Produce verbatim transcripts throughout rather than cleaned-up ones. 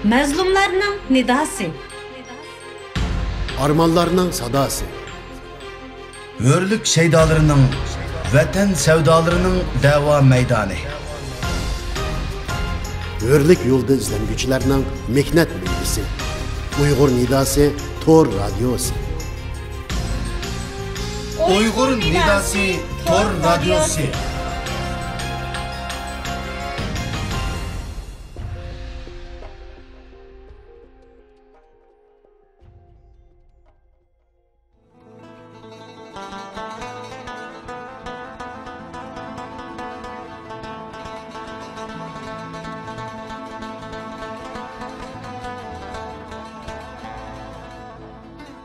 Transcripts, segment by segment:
مەزلۇملارنىڭ نىداسى. ئارمانلارنىڭ ساداسى. ھۆرلۈك شەيدالىرىنىڭ، ۋەتەن سەۋدالىرىنىڭ دەۋا مەيدانى. ھۆرلۈك يولىدا ئىزدەنگۈچىلەرنىڭ مېھنەت مېۋىسى. ئۇيغۇر نىداسى تور رادىيوسى. ئۇيغۇر نىداسى تور رادىيوسى.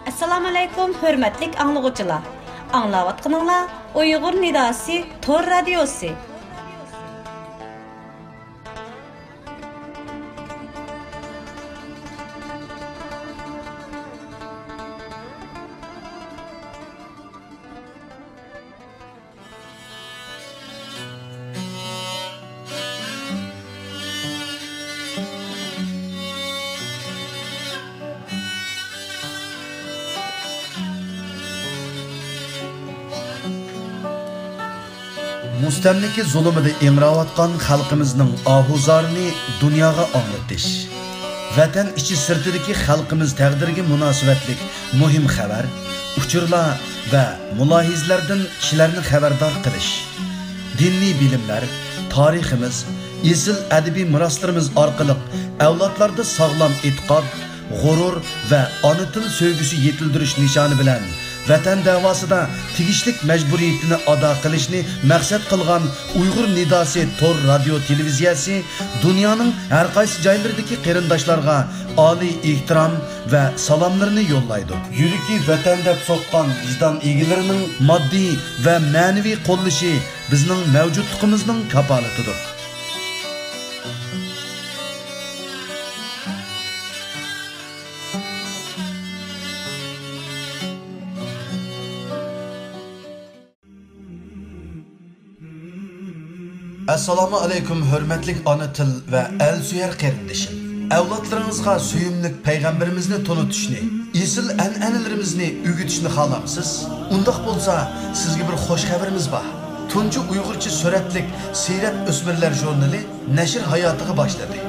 ئەسسالامۇئەلەيكۇم، ھۆرمەتلىك ئاڭلىغۇچىلار! ئاڭلاۋاتقىنىڭلار ئۇيغۇر نىداسى تور رادىيوسى. مۇستەملىكە زۇلۇمىدا ئىڭراۋاتقان خەلقىمىزنىڭ ئاھۇزارىنى دۇنياغا ئاڭلىتىش، ۋەتەن ئىچى سىرتىدىكى خەلقىمىز تەقدىرىگە مۇناسىۋەتلىك مۇھىم خەۋەر، ئۇچۇرلار ۋە مۇلاھىزىلەردىن كىشىلەرنى خەۋەردار قىلىش، دىنىي بىلىملەر، تارىخىمىز، ئېسىل ئەدەبىي مىراسلىرىمىز ئارقىلىق ئەۋلادلاردا ساغلام ئېتىقاد، غۇرۇر ۋە ئانا تىل سۆيگۈسى يېتىلدۈرۈش نىشانى بىلەن ۋەتەن دەۋاسىدا تېگىشلىك مەجبۇرىيىتىنى ئادا قىلىشنى مەقسەت قىلغان ئۇيغۇر نىداسى تور رادىيو تېلېۋىزىيەسى دۇنيانىڭ ھەر قايسى جايلىرىدىكى قېرىنداشلارغا ئالىي ئېھتىرام ۋە سالاملىرىنى يوللايدۇ. يۈرىكى ۋەتەن دەپ سوققان ۋىجدان ئىگىلىرىنىڭ ماددىي ۋە مەنىۋى قوللىشى بىزنىڭ مەۋجۇتلۇقىمىزنىڭ كاپالىتىدۇر. ئەسسالامۇ ئەلەيكۇم، ھۆرمەتلىك ئانا تىل ۋە ئەل سۆيەر قېرىندىشىم! ئەۋلادلىرىڭىزغا سۆيۈملۈك پەيغەمبىرىمىزنى تونۇتۇشنى، ئېسىل ئەنئەنىلىرىمىزنى ئۆگىتىشنى خالامسىز؟ ئۇنداق بولسا، سىزگە بىر خوش خەۋىرىمىز بار. تۇنجى ئۇيغۇرچە سۈرەتلىك سىيرەت ئۆسمۈرلەر ژۇرنىلى نەشر ھاياتىغا باشلىدى.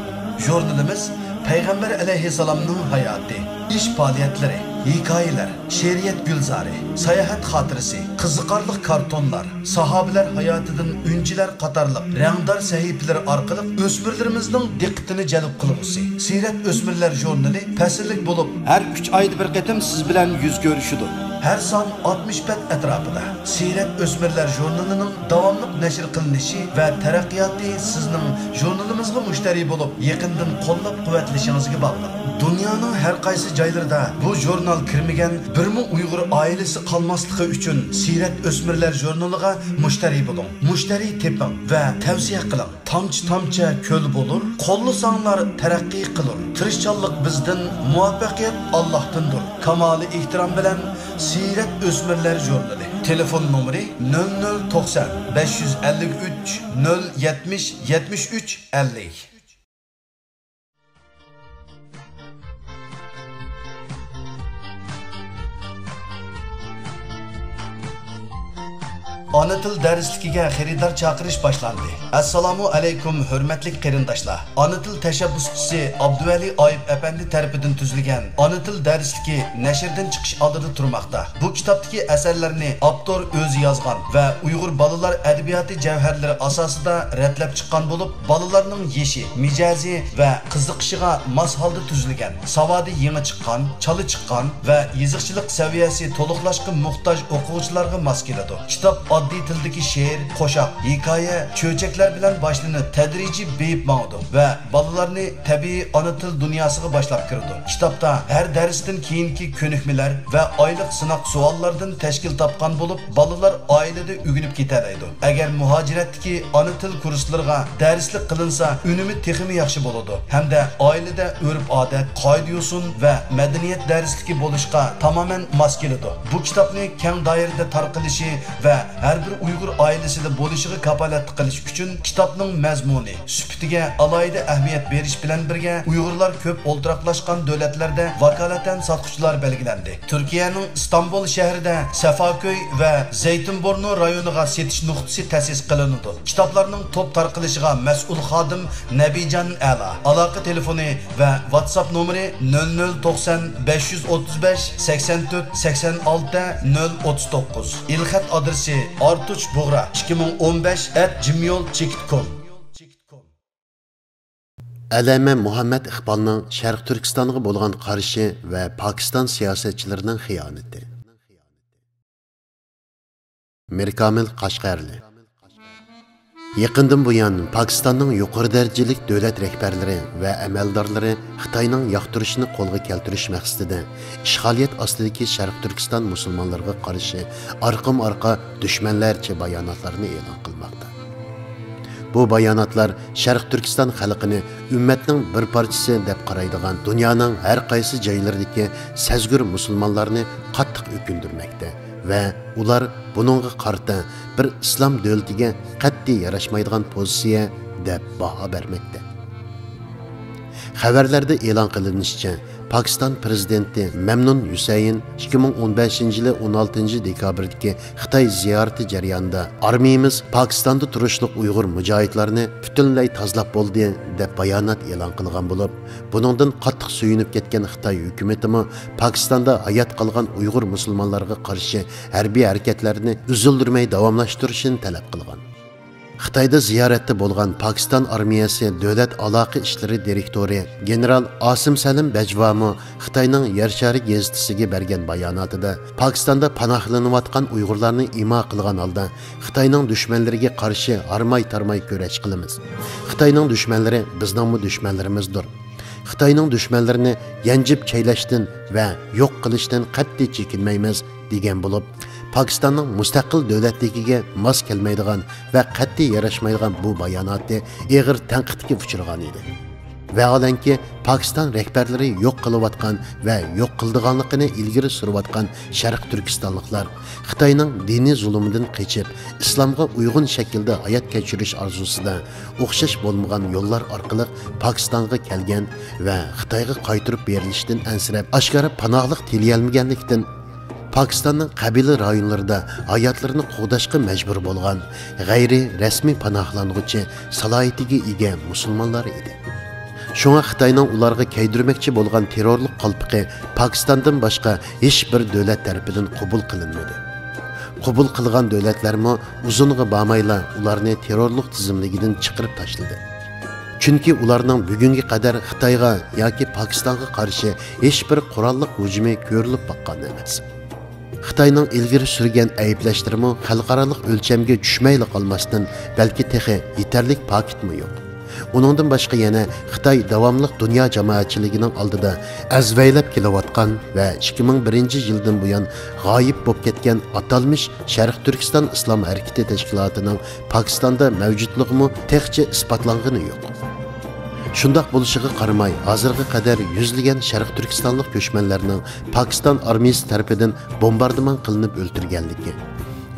ژۇرنىلىمىز پەيغەمبەر ئەلەيھىسسالامنىڭ ھاياتى، ئىش پائالىيەتلىرى، ھېكايىلەر، شېئىرىيەت گۈلزارى، ساياھەت خاتىرىسى، قىزىقارلىق كارتونلار، ساھابىلەر ھاياتىدىن ئۈنچىلەر قاتارلىق رەڭدار سەھىپىلىرى ئارقىلىق ئۆسمۈرلىرىمىزنىڭ دىققىتىنى جەلپ قىلغۇسى سىيرەت ئۆسمۈرلەر ژۇرنىلى پەسىللىك بولۇپ، ھەر ئۈچ ئايدا بىر قېتىم سىز بىلەن يۈز كۆرۈشىدۇ. ھەر سان ئاتمىش بەت ئەتراپىدا. سىيرەت ئۆسمۈرلەر ژۇرنىلىنىڭ داۋاملىق نەشر قىلىنىشى ۋە تەرەققىياتى سىزنىڭ ژۇرنىلىمىزغا مۇشتەرى بولۇپ، يېقىندىن قوللاپ-قۇۋۋەتلىشىڭىزگە باغلىق. دۇنيانىڭ ھەر قايسى جايلىرىدا بۇ ژۇرنال كىرمىگەن بىرمۇ ئۇيغۇر ئائىلىسى قالماسلىقى ئۈچۈن، سىيرەت ئۆسمۈرلەر ژۇرنىلىغا مۇشتەرى بولۇڭ، مۇشتەرى تېپىڭ ۋە تەۋسىيە قىلىڭ. تامچە-تامچە كۆل بولۇر، قوللىساڭلار تەرەققىي قىلۇر. تىرىشچانلىق بىزدىن، مۇۋەپپەقىيەت ئاللاھتىندۇر. كامالىي ئېھتىرام بىلەن، سىيرەت ئۆسمۈرلەر ژۇرنىلى. تېلېفون نومۇرى: نۆل نۆل توقسان، بەش يۈز ئەللىك ئۈچ، نۆل يەتمىش، يەتمىش ئۈچ، ئەللىك. ئانا تىل دەرسلىكىگە خېرىدار چاقىرىش باشلاندى. ئەسسالامۇ ئەلەيكۇم، ھۆرمەتلىك قېرىنداشلار! ئانا تىل تەشەببۇسچىسى ئابدۇۋەلى ئايۇپ ئەپەندى تەرىپىدىن تۈزۈلگەن ئانا تىل دەرسلىكى نەشردىن چىقىش ئالدىدا تۇرماقتا. بۇ كىتابتىكى ئەسەرلەرنى ئاپتور ئۆزى يازغان ۋە ئۇيغۇر بالىلار ئەدەبىياتى جەۋھەرلىرى ئاساسىدا رەتلەپ چىققان بولۇپ، بالىلارنىڭ يېشى، مىجەزى ۋە قىزىقىشىغا ماس ھالدا تۈزۈلگەن، ساۋادى يېڭى چىققان، چالا چىققان ۋە يېزىقچىلىق سەۋىيەسى تولۇقلاشقا موھتاج ئوقۇغۇچىلارغا ماس كېلىدۇ. كىتاب ئاددىي تىلدىكى شېئىر، قوشاق، ھېكايە، چۆچەكلەر بىلەن باشلىنىپ، تەدرىجىي بېيىپ ماڭىدۇ ۋە بالىلارنى تەبىئىي ئانا تىل دۇنياسىغا باشلاپ كىرىدۇ. كىتابتا ھەر دەرستىن كېيىنكى كۆنۈكمىلەر ۋە ئايلىق سىناق سوئاللاردىن تەشكىل تاپقان بولۇپ، بالىلار ئائىلىدە ئۆگىنىپ كېتەلەيدۇ. ئەگەر مۇھاجىرەتتىكى ئانا تىل كۇرسلىرىغا دەرسلىك قىلىنسا، ئۈنۈمى تېخىمۇ ياخشى بولىدۇ ھەمدە ئائىلىدە ئۆرپ-ئادەت، قائىدە-يوسۇن ۋە مەدەنىيەت دەرسلىكى بولۇشقا تامامەن ماس كېلىدۇ. بۇ كىتابنى كەڭ دائىرىدە تارقىلىشى ۋە ھەر بىر ئۇيغۇر ئائىلىسىدە بولۇشىغا كاپالەتلىك قىلىش ئۈچۈن كىتابنىڭ مەزمۇنى، سۈپىتىگە ئالاھىدە ئەھمىيەت بېرىش بىلەن بىرگە، ئۇيغۇرلار كۆپ ئولتۇراقلاشقان دۆلەتلەردە ۋاكالىتەن ساتقۇچىلار بەلگىلەندى. تۈركىيەنىڭ ئىستانبۇل شەھىرىدە سەفاكۆي ۋە زەيتىنبۇرنۇ رايونىغا سېتىش نۇقتىسى تەسىس قىلىنىدۇ. كىتابلارنىڭ توپ تارقىلىشىغا مەسئۇل خادىم نەبىجان ئەلا. ئالاقە تېلېفونى ۋە ۋاتساپ نومۇرى: نۆل نۆل توقسان، بەش يۈز ئوتتۇز بەش، سەكسەن تۆت، سەكسەن ئالتە، نۆل ئوتتۇز توققۇز. ئېلخەت ئادرېسى: ئارتۇچ بۇغرا ئىككى مىڭ ئون بەش ئەت جىمېيل چېكىت كوم. ئەلەمە مۇھەممەد ئىقبالنىڭ شەرقىي تۈركىستانغا بولغان قارىشى ۋە پاكىستان سىياسەتچىلىرىنىڭ خىيانىتى. مىركامىل قەشقەرلى. يېقىندىن بۇيان پاكىستاننىڭ يۇقىرى دەرىجىلىك دۆلەت رەھبەرلىرى ۋە ئەمەلدارلىرى خىتاينىڭ ياقتۇرۇشىنى قولغا كەلتۈرۈش مەقسىتىدە ئىشغالىيەت ئاستىدىكى شەرقىي تۈركىستان مۇسۇلمانلىرىغا قارشى ئارقىمۇ ئارقا دۈشمەنلەرچە باياناتلارنى ئېلان قىلماقتا. بۇ باياناتلار شەرقىي تۈركىستان خەلقىنى ئۈممەتنىڭ بىر پارچىسى دەپ قارايدىغان دۇنيانىڭ ھەر قايسى جايلىرىدىكى سەزگۈر مۇسۇلمانلارنى قاتتىق ئۆكۈندۈرمەكتە ۋە ئۇلار بۇنىڭغا قارىتا بىر ئىسلام دۆلىتىگە قەتئىي ياراشمايدىغان پوزىتسىيە دەپ باھا بەرمەكتە. خەۋەرلەردە ئېلان قىلىنىشىچە، پاكىستان پىرېزىدېنتى مەمنۇن ھۈسەيىن ئىككى مىڭ ئون بەشىنچى يىلى ئون ئالتىنچى دېكابىردىكى خىتاي زىيارىتى جەريانىدا، ئارمىيىمىز پاكىستاندا تۇرۇشلۇق ئۇيغۇر مۇجاھىدلارنى پۈتۈنلەي تازىلاپ بولدى، دەپ بايانات ئېلان قىلغان بولۇپ، بۇنىڭدىن قاتتىق سۆيۈنۈپ كەتكەن خىتاي ھۆكۈمىتىمۇ پاكىستاندا ھايات قالغان ئۇيغۇر مۇسۇلمانلارغا قارشى ھەربىي ھەرىكەتلەرنى ئۈزۈلدۈرمەي داۋاملاشتۇرۇشىنى تەلەپ قىلغان. خىتايدا زىيارەتتە بولغان پاكىستان ئارمىيەسى دۆلەت ئالاقە ئىشلىرى دىرېكتورى گېنېرال ئاسىم سەلىم بەجۋامۇ خىتاينىڭ يەر شارى گېزىتىسىگە بەرگەن باياناتىدا، پاكىستاندا پاناھلىنىۋاتقان ئۇيغۇرلارنى ئىما قىلغان ھالدا خىتاينىڭ دۈشمەنلىرىگە قارشى ھارماي-تارماي كۈرەش قىلىمىز. خىتاينىڭ دۈشمەنلىرى بىزنىڭمۇ دۈشمەنلىرىمىزدۇر. خىتاينىڭ دۈشمەنلىرىنى يانجىپ چەيلەشتىن ۋە يوق قىلىشتىن قەتئىي چېكىنمەيمىز، دېگەن بولۇپ، پاكىستاننىڭ مۇستەقىل دۆلەتلىكىگە ماس كەلمەيدىغان ۋە قەتئىي ياراشمايدىغان بۇ باياناتى ئېغىر تەنقىدكە ئۇچرىغان ئىدى. ۋەھالەنكى، پاكىستان رەھبەرلىرى يوق قىلىۋاتقان ۋە يوق قىلىدىغانلىقىنى ئىلگىرى سۈرۈۋاتقان شەرقىي تۈركىستانلىقلار خىتاينىڭ دىنىي زۇلۇمىدىن قېچىپ، ئىسلامغا ئۇيغۇن شەكىلدە ھايات كەچۈرۈش ئارزۇسىدا ئوخشاش بولمىغان يوللار ئارقىلىق پاكىستانغا كەلگەن ۋە خىتايغا قايتۇرۇپ بېرىلىشتىن ئەنسىرەپ، ئاشكارا پاناھلىق تىلىيەلمىگەنلىكتىن، پاكىستاننىڭ قەبىلە رايونلىرىدا ھاياتلىرىنى قوغداشقا مەجبۇر بولغان غەيرىي رەسمىي پاناھلانغۇچى سالاھىيىتىگە ئىگە مۇسۇلمانلار ئىدى. شۇڭا خىتاينىڭ ئۇلارغا كىيدۈرمەكچى بولغان تېررورلۇق قالپىقى پاكىستاندىن باشقا ھېچ بىر دۆلەت تەرىپىدىن قوبۇل قىلىنمىدى. قوبۇل قىلغان دۆلەتلەرمۇ ئۇزۇنغا بارمايلا ئۇلارنى تېررورلۇق تىزىملىكىدىن چىقىرىپ تاشلىدى. چۈنكى ئۇلارنىڭ بۈگۈنگە قەدەر خىتايغا ياكى پاكىستانغا قارشى ھېچ بىر قوراللىق ھۇجۇمى كۆرۈلۈپ باققان ئەمەس. خىتاينىڭ ئىلگىرى سۈرگەن ئەيىبلەشلىرىمۇ خەلقئارالىق ئۆلچەمگە چۈشمەيلا قالماستىن، بەلكى تېخى يېتەرلىك پاكىتمۇ يوق. ئۇنىڭدىن باشقا يەنە خىتاي داۋاملىق دۇنيا جامائەتچىلىكىنىڭ ئالدىدا ئەزۋەيلەپ كېلىۋاتقان ۋە ئىككى مىڭ بىرىنچى يىلدىن بۇيان غايىب بولۇپ كەتكەن ئاتالمىش شەرقىي تۈركىستان ئىسلام ھەرىكىتى تەشكىلاتىنىڭ پاكىستاندا مەۋجۇتلۇقىمۇ تېخىچە ئىسپاتلانغىنى يوق. شۇنداق بولۇشىغا قارىماي، ھازىرغا قەدەر يۈزلىگەن شەرقىي تۈركىستانلىق كۆچمەنلەرنىڭ پاكىستان ئارمىيىسى تەرىپىدىن بومباردىمان قىلىنىپ ئۆلتۈرگەنلىكى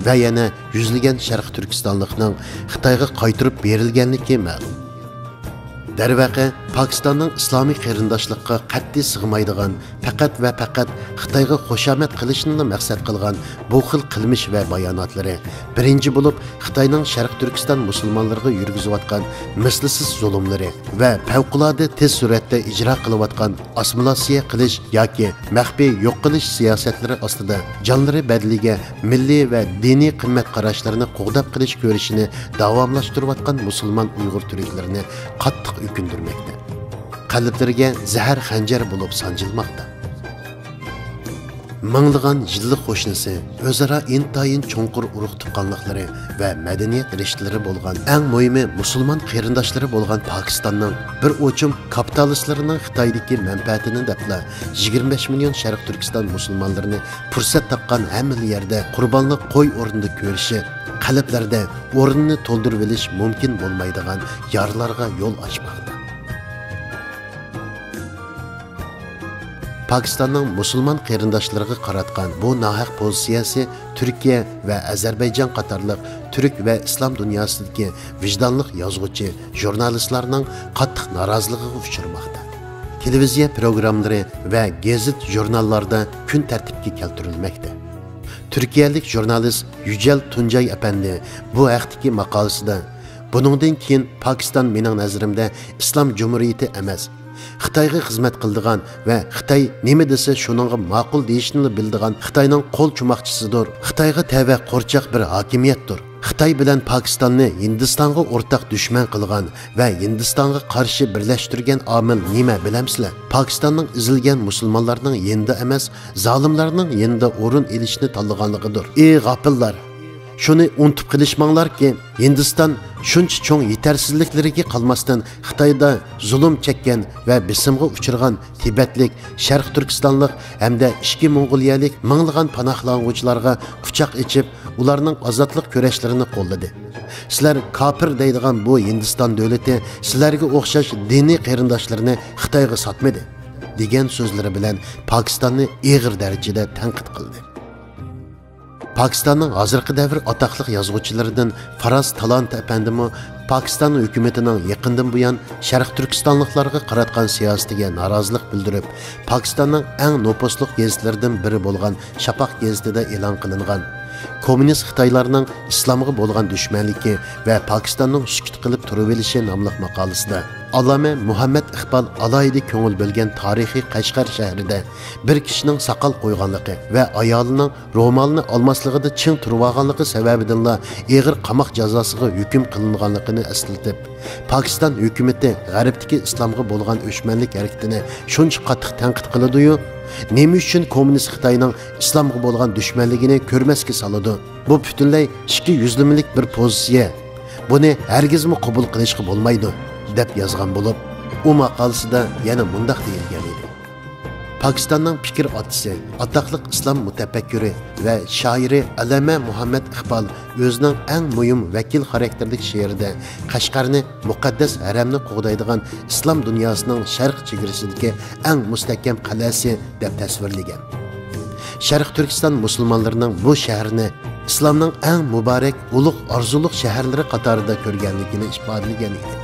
ۋە يەنە يۈزلىگەن شەرقىي تۈركىستانلىقنىڭ خىتايغا قايتۇرۇپ بېرىلگەنلىكى مەلۇم. دەرۋەقە، پاكىستاننىڭ ئىسلامىي قېرىنداشلىققا قەتئىي سىغمايدىغان، پەقەت ۋە پەقەت خىتايغا خۇشامەت قىلىشنىلا مەقسەت قىلغان بۇ خىل قىلمىش ۋە باياناتلىرى، بىرىنچى بولۇپ، خىتاينىڭ شەرقىي تۈركىستان مۇسۇلمانلىرىغا يۈرگۈزۈۋاتقان مىسلىسىز زۇلۇملىرى ۋە پەۋقۇلئاددە تېز سۈرئەتتە ئىجرا قىلىۋاتقان ئاسسىمىلياتسىيە قىلىش ياكى مەخپىي يوق قىلىش سىياسەتلىرى ئاستىدا جانلىرى بەدىلىگە مىللىي ۋە دىنىي قىممەت قاراشلىرىنى قوغداپ قېلىش كۈرىشىنى داۋاملاشتۇرۇۋاتقان مۇسۇلمان ئۇيغۇر تۈركلىرىنى قاتتىق ئۆكۈندۈرمەكتە. قەلبلىرىگە زەھەر خەنجەر بولۇپ سانجىلماقتا. مىڭلىغان يىللىق قوشنىسى، ئۆزئارا ئىنتايىن چوڭقۇر ئۇرۇق تۇغقانلىقلىرى ۋە مەدەنىيەت رىشتىلىرى بولغان، ئەڭ مۇھىمى مۇسۇلمان قېرىنداشلىرى بولغان پاكىستاننىڭ بىر ئوچۇم كاپىتالىستلىرىنىڭ خىتايدىكى مەنپەئەتىنى دەپلا يىگىرمە بەش مىليون شەرقىي تۈركىستان مۇسۇلمانلىرىنى پۇرسەت تاپقان ھەممىلا يەردە قۇربانلىق قوي ئورنىدا كۆرۈشى، قەلبلەردە ئورنىنى تولدۇرۇۋېلىش مۇمكىن بولمايدىغان يارىلارغا يول ئاچماقتا. پاكىستاننىڭ مۇسۇلمان قېرىنداشلىرىغا قاراتقان بۇ ناھەق پوزىتسىيەسى تۈركىيە ۋە ئەزەربەيجان قاتارلىق تۈرك ۋە ئىسلام دۇنياسىدىكى ۋىجدانلىق يازغۇچى، ژۇرنالىستلارنىڭ قاتتىق نارازىلىقىغا ئۇچرىماقتا. تېلېۋىزىيە پروگراممىلىرى ۋە گېزىت، ژۇرناللاردا كۈن تەرتىپكە كەلتۈرۈلمەكتە. تۈركىيەلىك ژۇرنالىست يۈجەل تۇنجاي ئەپەندى بۇ ھەقتىكى ماقالىسىدا، بۇنىڭدىن كېيىن پاكىستان مېنىڭ نەزىرىمدە ئىسلام جۇمھۇرىيىتى ئەمەس، خىتايغا خىزمەت قىلىدىغان ۋە خىتاي نېمە دېسە شۇنىڭغا ماقۇل دېيىشنىلا بىلىدىغان خىتاينىڭ قول چوماقچىسىدۇر، خىتايغا تەۋە قورچاق بىر ھاكىمىيەتتۇر. خىتاي بىلەن پاكىستاننى ھىندىستانغا ئورتاق دۈشمەن قىلغان ۋە ھىندىستانغا قارشى بىرلەشتۈرگەن ئامىل نېمە بىلەمسىلەر؟ پاكىستاننىڭ ئېزىلگەن مۇسۇلمانلارنىڭ يېنىدا ئەمەس، زالىملارنىڭ يېنىدا ئورۇن ئېلىشنى تاللىغانلىقىدۇر. ئى غاپىللار! شۇنى ئۇنتۇپ قېلىشماڭلاركى، ھىندىستان شۇنچە چوڭ يېتەرسىزلىكلىرىگە قالماستىن، خىتايدا زۇلۇم چەككەن ۋە بېسىمغا ئۇچرىغان تىبەتلىك، شەرقىي تۈركىستانلىق ھەمدە ئىچكى موڭغۇلىيەلىك مىڭلىغان پاناھلانغۇچىلارغا قۇچاق ئېچىپ، ئۇلارنىڭ ئازادلىق كۈرەشلىرىنى قوللىدى. سىلەر كاپىر دەيدىغان بۇ ھىندىستان دۆلىتى سىلەرگە ئوخشاش دىنىي قېرىنداشلىرىنى خىتايغا ساتمىدى، دېگەن سۆزلىرى بىلەن پاكىستاننى ئېغىر دەرىجىدە تەنقىد قىلدى. پاكىستاننىڭ ھازىرقى دەۋر ئاتاقلىق يازغۇچىلىرىدىن فاراز تالانت ئەپەندىمۇ پاكىستان ھۆكۈمىتىنىڭ يېقىندىن بۇيان شەرقىي تۈركىستانلىقلارغا قاراتقان سىياسىتىگە نارازىلىق بىلدۈرۈپ، پاكىستاننىڭ ئەڭ نوپۇزلۇق گېزىتلىرىدىن بىرى بولغان شاپاق گېزىتىدە ئېلان قىلىنغان كوممۇنىست خىتايلارنىڭ ئىسلامغا بولغان دۈشمەنلىكى ۋە پاكىستاننىڭ سۈكۈت قىلىپ تۇرۇۋېلىشى ناملىق ماقالىسىدا، ئاللامە مۇھەممەد ئىقبال ئالاھىدە كۆڭۈل بۆلگەن تارىخىي قەشقەر شەھىرىدە بىر كىشىنىڭ ساقال قويغانلىقى ۋە ئايالىنىڭ رومالنى ئالماسلىقىدا چىڭ تۇرۇۋالغانلىقى سەۋەبىدىنلا ئېغىر قاماق جازاسىغا ھۆكۈم قىلىنغانلىقىنى ئەسلىتىپ، پاكىستان ھۆكۈمىتى غەربتىكى ئىسلامغا بولغان ئۆچمەنلىك ھەرىكىتىنى شۇنچە قاتتىق تەنقىد قىلىدۇ-يۇ، نېمە ئۈچۈن كوممۇنىست خىتاينىڭ ئىسلامغا بولغان دۈشمەنلىكىنى كۆرمەسكە سالىدۇ؟ بۇ پۈتۈنلەي ئىككى يۈزلىمىلىك بىر پوزىتسىيە. بۇنى ھەرگىزمۇ قوبۇل قىلىشقا بولمايدۇ، دەپ يازغان بولۇپ، ئۇ ماقالىسىدا يەنە مۇنداق دېيىلگەن ئىدى. پاكىستاننىڭ پىكىر ئاتىسى، ئاتاقلىق ئىسلام مۇتەپەككۇرى ۋە شائىرى ئەللامە مۇھەممەد ئىقبال ئۆزىنىڭ ئەڭ مۇھىم ۋەكىل خاراكتېرلىك شېئىرىدە قەشقەرنى مۇقەددەس ھەرەمنى قوغدايدىغان ئىسلام دۇنياسىنىڭ شەرق چېگرىسىدىكى ئەڭ مۇستەھكەم قەلئەسى دەپ تەسۋىرلىگەن. شەرقىي تۈركىستان مۇسۇلمانلىرىنىڭ بۇ شەھەرنى ئىسلامنىڭ ئەڭ مۇبارەك، ئۇلۇغ، ئارزۇلۇق شەھەرلىرى قاتارىدا كۆرگەنلىكىنى ئىپادىلىگەن ئىدى.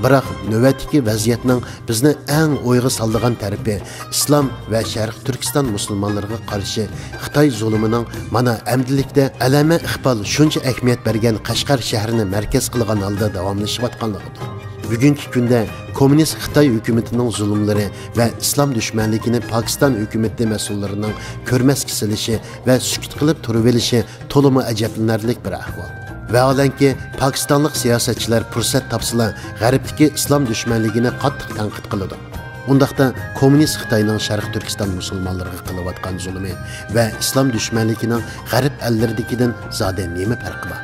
بىراق، نۆۋەتتىكى ۋەزىيەتنىڭ بىزنى ئەڭ ئويغا سالىدىغان تەرىپى، ئىسلام ۋە شەرقىي تۈركىستان مۇسۇلمانلىرىغا قارشى خىتاي زۇلۇمىنىڭ مانا ئەمدىلىكتە ئەللامە ئىقبال شۇنچە ئەھمىيەت بەرگەن قەشقەر شەھىرىنى مەركەز قىلغان ھالدا داۋاملىشىۋاتقانلىقىدۇر. بۈگۈنكى كۈندە كوممۇنىست خىتاي ھۆكۈمىتىنىڭ زۇلۇملىرى ۋە ئىسلام دۈشمەنلىكىنى پاكىستان ھۆكۈمىتى مەسئۇللىرىنىڭ كۆرمەسكە سېلىشى ۋە سۈكۈت قىلىپ تۇرۇۋېلىشى تولىمۇ ئەجەبلىنەرلىك بىر ئەھۋال. ۋەھالەنكى، پاكىستانلىق سىياسەتچىلەر پۇرسەت تاپسىلا، غەربتىكى ئىسلام دۈشمەنلىكىنى قاتتىق تەنقىد قىلىدۇ. ئۇنداقتا، كوممۇنىست خىتاينىڭ شەرقىي تۈركىستان مۇسۇلمانلىرىغا قىلىۋاتقان زۇلۇمى ۋە ئىسلام دۈشمەنلىكىنىڭ غەرب ئەللىرىدىكىدىن زادى نېمە پەرقى بار؟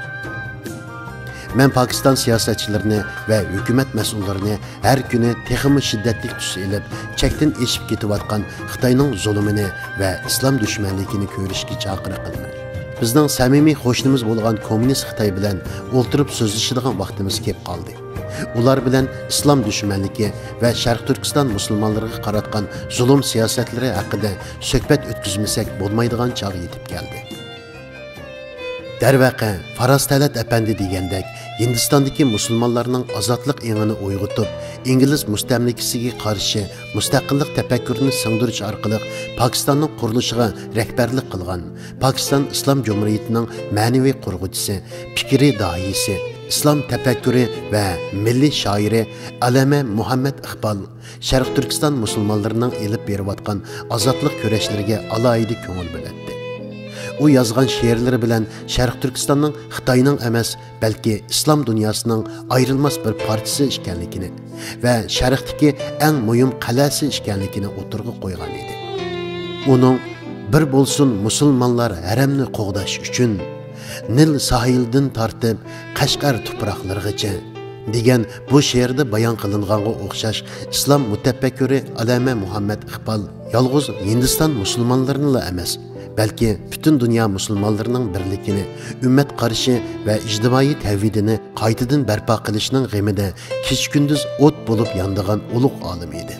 مەن پاكىستان سىياسەتچىلىرىنى ۋە ھۆكۈمەت مەسئۇللىرىنى ھەر كۈنى تېخىمۇ شىددەتلىك تۈس ئېلىپ، چەكتىن ئېشىپ كېتىۋاتقان خىتاينىڭ زۇلۇمىنى ۋە ئىسلام دۈشمەنلىكىنى كۆرۈشكە چاقىرىق قىلىمەن. بىزنىڭ سەمىمىي قوشنىمىز بولغان كوممۇنىست خىتاي بىلەن ئولتۇرۇپ سۆزلىشىدىغان ۋاقتىمىز كېلىپ قالدى. ئۇلار بىلەن ئىسلام دۈشمەنلىكى ۋە شەرقىي تۈركىستان مۇسۇلمانلىرىغا قاراتقان زۇلۇم سىياسەتلىرى ھەققىدە سۆھبەت ئۆتكۈزمىسەك بولمايدىغان چاغ يېتىپ كەلدى. دەرۋەقە، فاراز تالانت ئەپەندى دېگەندەك، ھىندىستاندىكى مۇسۇلمانلارنىڭ ئازادلىق ئېڭىنى ئويغىتىپ، ئىنگلىز مۇستەملىكىسىگە قارشى مۇستەقىللىق تەپەككۇرىنى سىڭدۈرۈش ئارقىلىق پاكىستاننىڭ قۇرۇلۇشىغا رەھبەرلىك قىلغان، پاكىستان ئىسلام جۇمھۇرىيىتىنىڭ مەنىۋى قۇرغۇچىسى، پىكرىي داھىيسى، ئىسلام تەپەككۇرى ۋە مىللىي شائىرى ئەللامە مۇھەممەد ئىقبال شەرقىي تۈركىستان مۇسۇلمانلىرىنىڭ ئېلىپ بېرىۋاتقان ئازادلىق كۈرەشلىرىگە ئالاھىدە كۆڭۈل بۆلەتتى. ئۇ يازغان شېئىرلىرى بىلەن شەرقىي تۈركىستاننىڭ خىتاينىڭ ئەمەس، بەلكى ئىسلام دۇنياسىنىڭ ئايرىلماس بىر پارچىسى ئىكەنلىكىنى ۋە شەرقتىكى ئەڭ مۇھىم قەلئەسى ئىكەنلىكىنى ئوتتۇرىغا قويغان ئىدى. ئۇنىڭ «بىر بولسۇن مۇسۇلمانلار ھەرەمنى قوغداش ئۈچۈن، نىل ساھىلىدىن تارتىپ قەشقەر تۇپراقلىرىغىچە» دېگەن بۇ شېئىردا بايان قىلىنغانغا ئوخشاش، ئىسلام مۇتەپەككۇرى ئەللامە مۇھەممەد ئىقبال يالغۇز ھىندىستان مۇسۇلمانلىرىنىلا ئەمەس، بەلكى پۈتۈن دۇنيا مۇسۇلمانلىرىنىڭ بىرلىكىنى، ئۈممەت قارىشى ۋە ئىجتىمائىي تەۋھىدىنى قايتىدىن بەرپا قىلىشنىڭ غېمىدە كېچە-كۈندۈز ئوت بولۇپ يانىدىغان ئۇلۇغ ئالىم ئىدى.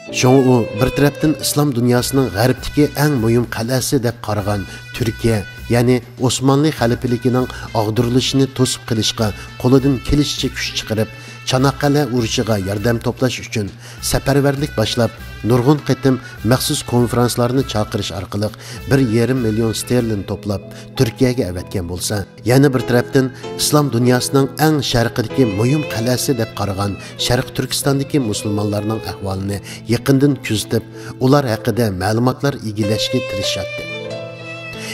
شۇڭا ئۇ بىر تەرەپتىن ئىسلام دۇنياسىنىڭ غەربتىكى ئەڭ مۇھىم قەلئەسى دەپ قارىغان تۈركىيە، يەنى ئوسمانلى خەلىپىلىكىنىڭ ئاغدۇرۇلۇشىنى توسۇپ قېلىشقا قولىدىن كېلىشىچە كۈچ چىقىرىپ، چاناققەلە ئۇرۇشىغا ياردەم توپلاش ئۈچۈن سەپەرۋەرلىك باشلاپ، نۇرغۇن قېتىم مەخسۇس كونفرانسلارنى چاقىرىش ئارقىلىق بىر يېرىم مىليون ستېرلىن توپلاپ، تۈركىيەگە ئەۋەتكەن بولسا، يەنە بىر تەرەپتىن، ئىسلام دۇنياسىنىڭ ئەڭ شەرقىدىكى مۇھىم قەلئەسى دەپ قارىغان شەرقىي تۈركىستاندىكى مۇسۇلمانلارنىڭ ئەھۋالىنى يېقىندىن كۆزىتىپ، ئۇلار ھەققىدە مەلۇماتلار ئىگىلەشكە تىرىشاتتى.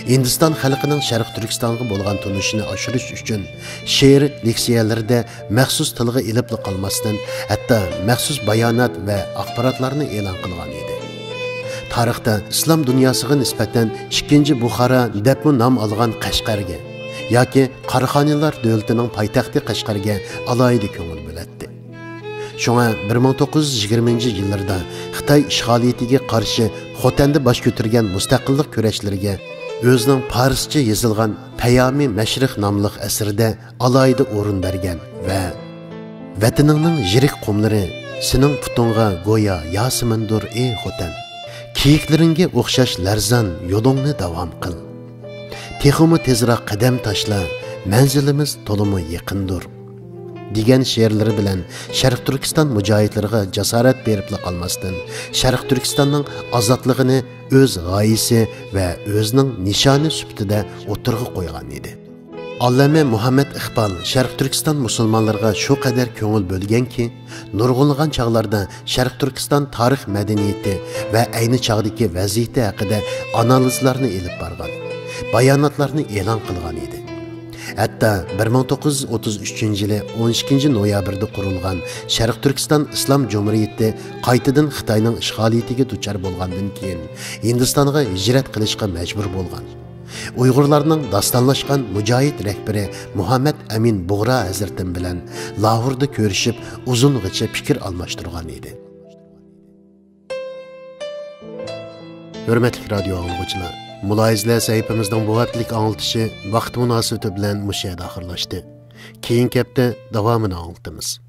ھىندىستان خەلقىنىڭ شەرقىي تۈركىستانغا بولغان تونۇشىنى ئاشۇرۇش ئۈچۈن شېئىر لېكسىيەلىرىدە مەخسۇس تىلغا ئېلىپلا قالماستىن، ھەتتا مەخسۇس بايانات ۋە ئاخباراتلارنى ئېلان قىلغان ئىدى. تارىختا ئىسلام دۇنياسىغا نىسبەتەن ئىككىنچى بۇخارا دەپمۇ نام ئالغان قەشقەرگە ياكى قاراخانىيلار دۆلىتىنىڭ پايتەختى قەشقەرگە ئالاھىدە كۆڭۈل بۆلەتتى. شۇڭا بىر مىڭ توققۇز يۈز يىگىرمىنچى يىللىرىدا خىتاي ئىشغالىيىتىگە قارشى خوتەندە باش كۆتۈرگەن مۇستەقىللىق كۈرەشلىرىگە ئۆزىنىڭ پارسچە يېزىلغان پەيامى مەشرىق ناملىق ئەسىرىدە ئالاھىدە ئورۇن بەرگەن ۋە «ۋەتىنىڭنىڭ يىرىك قۇملىرى سېنىڭ پۇتۇڭغا گويا ياسىمىندۇر، ئى خوتەن. كېيىكلىرىڭگە ئوخشاش لەرزان، يولۇڭنى داۋام قىل. تېخىمۇ تېزراق قەدەم تاشلا، مەنزىلىمىز تولىمۇ يېقىندۇر» دېگەن شېئىرلىرى بىلەن شەرقىي تۈركىستان مۇجاھىدلىرىغا جاسارەت بېرىپلا قالماستىن، شەرقىي تۈركىستاننىڭ ئازادلىقىنى ئۆز غايىسى ۋە ئۆزىنىڭ نىشانى سۈپىتىدە ئوتتۇرىغا قويغان ئىدى. ئاللامە مۇھەممەد ئىقبال شەرقىي تۈركىستان مۇسۇلمانلىرىغا شۇ قەدەر كۆڭۈل بۆلگەنكى، نۇرغۇنلىغان چاغلاردا شەرقىي تۈركىستان تارىخ مەدەنىيىتى ۋە ئەينى چاغدىكى ۋەزىيىتى ھەققىدە ئانالىزلارنى ئېلىپ بارغان، باياناتلارنى ئېلان قىلغان ئىدى. ھەتتا بىر مىڭ توققۇز يۈز ئوتتۇز ئۈچىنچى يىلى ئون ئىككىنچى نويابىردا قۇرۇلغان شەرقىي تۈركىستان ئىسلام جۇمھۇرىيىتى قايتىدىن خىتاينىڭ ئىشغالىيىتىگە دۇچار بولغاندىن كېيىن، ھىندىستانغا ھىجرەت قىلىشقا مەجبۇر بولغان. ئۇيغۇرلارنىڭ داستانلاشقان مۇجاھىد رەھبىرى مۇھەممەد ئەمىن بۇغرا ھەزرىتىم بىلەن لاھوردا كۆرۈشۈپ، ئۇزۇنغىچە پىكىر ئالماشتۇرغان ئىدى. ھۆرمەتلىك رادىيو ئاڭلىغۇچىلار، مۇلاھىزىلەر سەھىپىمىزنىڭ بۇ ھەپتىلىك ئاڭلىتىشى ۋاقىت مۇناسىۋىتى بىلەن مۇشۇ يەردە ئاخىرلاشتى. كېيىنكى ھەپتە داۋامىنى ئاڭلىتىمىز.